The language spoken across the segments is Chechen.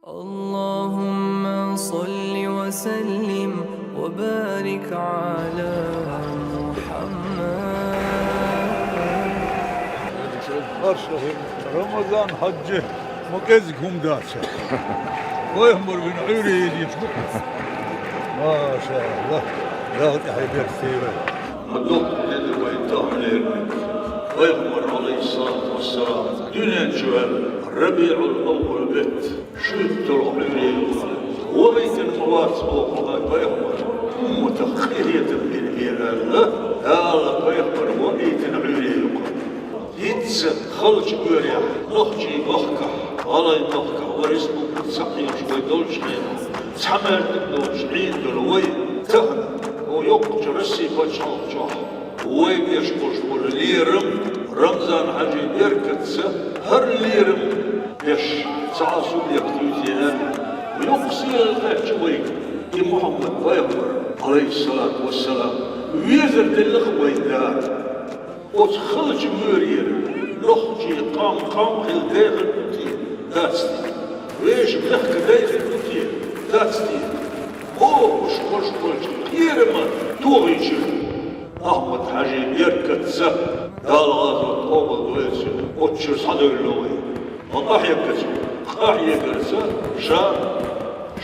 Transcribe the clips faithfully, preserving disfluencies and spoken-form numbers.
اللهم صل وسلم وبارك على محمد. Рамазан-хьаьжа, ма кӀезиг хӀума дац. Пайхамар вина Ӏуьйре йийзича бу. Машалла. Далла тӀехьа беркате йойла. Ма дукха де вай таханлерниг. Пайхамар, Ӏалайхиссалату вассалам, дуьнен чу ваьлла РабиӀул-аввал бетта шуьйтталгӀа Ӏуьйре ю-кх. Ваийтина ма вац боху вай пайхамар, умматах къинхетам бина бен аьлла, Дала пайхамар ваийтина Ӏуьйре ю-кх. ХӀинца халчу гӀоьрехь, нохчийн махкахь, гӀалгӀайн махкахь, вай республика схьакхоьхьуш вай долчу хенахь, цхьа маьждиг доцуш Ӏийна долу вай, тахана, хӀокху йоккхачу Россин пачхьалкх чохь вай беш болуш болу лерам, Рамзан-хьаьжин беркатца, хӀара лерам беш цхьа а субъект юй те аьлла, йоккха сийлалла кхаьчна вайга и Мухьаммад-пайхамар, Ӏалайхиссалату вассалам, везар делла-кх вайн Дала. Оцу халчу гӀоьрера нохчийн къам къам хилла дехар ду те, дац те? Вешан мехкан дай хир ду те, дац те? Бохуш, хӀорш болчу кхерама тохийчира. Ахьмад-хьаьжин беркатца Дала гӀазот къобалдойла цуьнан, оццуьра схьадевлла вай. Ма къахьегга цо, къахьегарца ша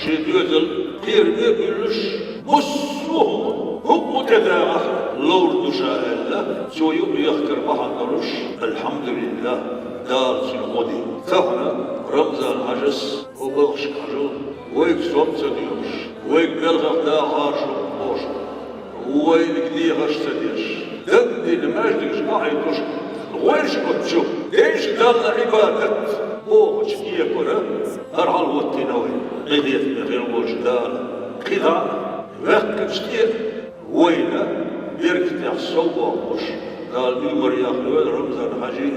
шен доьзал кхераме а буьллуш, массо а хӀума, хӀума тӀедагӀахь ловр ду ша аьлла, цо юкъ ехкар бахьана долуш, алхьамдулиллахӀ, Дала цуьнан гӀо дина. Тахана Рамзан-хьаьжас, хӀокху балхашка хьажал, вайга сом ца доьхуш, вайга белхах даха хьаша бохуш, вайниг дехаш а ца деш, дагна дина маьждигаш къахьуьйтуш, гӀойша оццу чу, дайша Далла Ӏибадат бохучу кепара, хӀара хьалахӀоттийна вай, къинхетаме хир волчу Дала. КхидӀа а, ваьккхинчу тӀе а вайна беркатех сов бохкуш, Дала уьйр-мар яхйойла Рамзан-хьаьжин.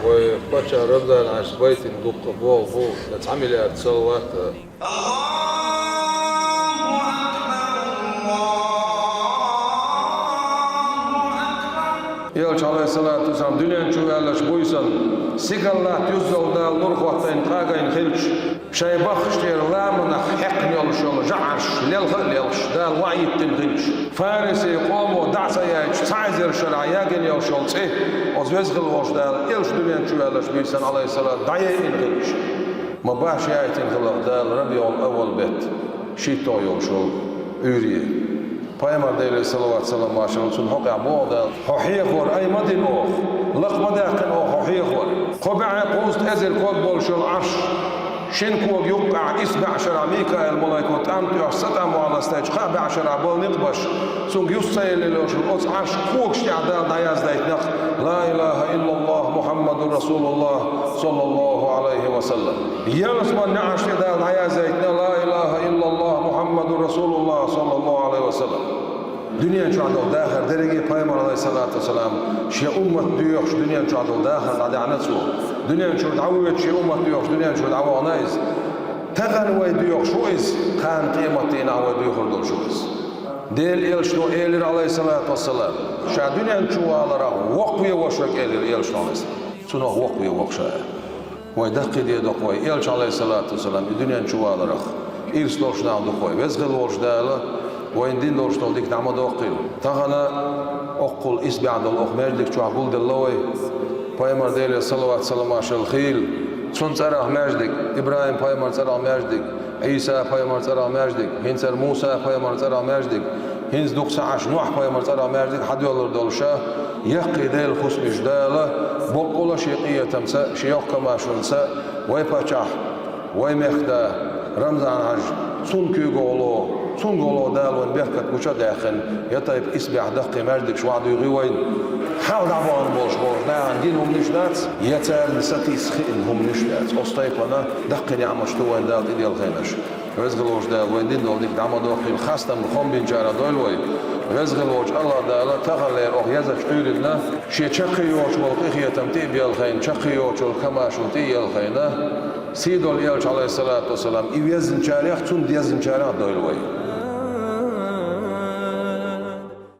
Вай паччахь Рамзан-хьаьжас байтина дуккха боху бу, цхьа миллиард салават а. Элча, Ӏалайхиссалату вассалам, дуьнен чу ваьллачу буьйсанна, сигала латта юззал Дала нур хӀоттийна кхагийна хилча, шайн баххаш тӀера ламанах хьекхна йолуш йолу жӀарш лелха а лелхаш, Дала вахьйиттина хилча, фарисийн къомо дӀа а ца яйташ, цхьа эзар шарахь ягийна йолуш йолу цӀе, оцу веза хилла волчу Дала элча дуьнен чу ваьллачу буьйсанна, Ӏалайхиссалату, дӀаяйина хилча. Ма баш яйтина хилла-кх Дала РабиӀул-аввал бетта шийтталгӀа йолуш йолу Ӏуьйре. Пайхамар, Делера салават-салам, машалла, цунна хьокъехь боху Дала: «Хьо хьехор ай ма дина оха, лакха ма даьккхина оха хьо хьехор». Кхо бӀе кхузткъа эзар ког болуш йолу Ӏарш, шина кога юккъехь исс бӀе шарахь Микаил-малайко тӀам тоьхча, цатӀам валластайча, кхаа бӀе шарахь бала некъ беш, цуьнга юс ца елла йолуш йолу оцу Ӏарш когаш тӀехь Дала дӀаяздайтина-кх: «Ла илаха иллаллахӀ, Мухьаммадур РасулуллахӀ, саллаллахӀу Ӏалайхи ва саллам». Ялсаманин неӀарш тӀе Дала дӀаяздайтина: «Ла илаха иллаллахӀ, Мухьаммадур РасулуллахӀ, саллаллахӀу Ӏалайхи ва саллам». Дуьнен чохь долу дахар дерриге а Пайхамар, Ӏалайхиссалату вассалам, шен уммат доьхуш дуьнен чохь долу дахар дӀадаьхьна цо. Дуьнен чуьра дӀавоьдуш шен уммат доьхуш дуьнен чуьра дӀавахана иза. Тахана вай доьхуш ву иза, кхана къематдийнахь вай доьхур долуш ву иза. Делан элчано элира, Ӏалайхиссалату вассалам, ша дуьнен чу валарах воккхаве ваш верг, элира элчано, Ӏалайхиссалам. Цунах воккхаве ву-кх ша. Вай даккхийде ду-кх вай, элча, Ӏалайхиссалату вассалам, и дуьнен чу валарах ирс долуш нах ду-кх вай. Веза хила волчу Дала вайна дина долуш долу дика дӀа ма доккхийла. Тахана оккхул исбаьхьа долу окху маьждиг чохь гулделла вай. Пайхамар, Делера салават-салам, машалла, хийла. Цуьнан цӀарах маьждиг, ИбрахӀим-пайхамар цӀарах маьждиг, Ӏийса-пайхамар цӀарах маьждиг, хӀинца хӀара Муса-пайхамар цӀарах маьждиг, хӀинца дукха ца Ӏаш Нухь-пайхамар цӀарах маьждиг хьадоьллур долуш, яккхий Делан хӀусамаш Дала, боккъала шен къинхетамца, шен йоккха комаьршонца, вай паччахь, вай мехкда, Рамзан-хьаьжа, цунна куьйгалла, цунгало Дала вайн беркат гуча а даьккхина, я тайпа исбаьхьа даккхий маьждигаш ваха дуьйгӀи вайна. Хьалха дӀабахана болуш болчу нахана гина хӀуманаш дац, я царна сатийса хиъна хӀуманаш дац. Оцу тайпана даккхий неӀматаш ду вайна Дала тӀедиллина хенаш. Веза хила волчу Дала вайна дина долу дика дӀа ма доккхийла, хастам, хӀума бинчарах дойла вай. Веза хила волчу АллахӀ Дала таханлера окху езачу Ӏуьйранна шен чаккхе йоцуш болу къинхетам тӀе а белла хенна, чаккхе йоцуш йолу комаьршо тӀе а елла хенна, сий долу элча, Ӏалайхиссалату вассалам, и везначарех, цунна дезначарех дойла вай.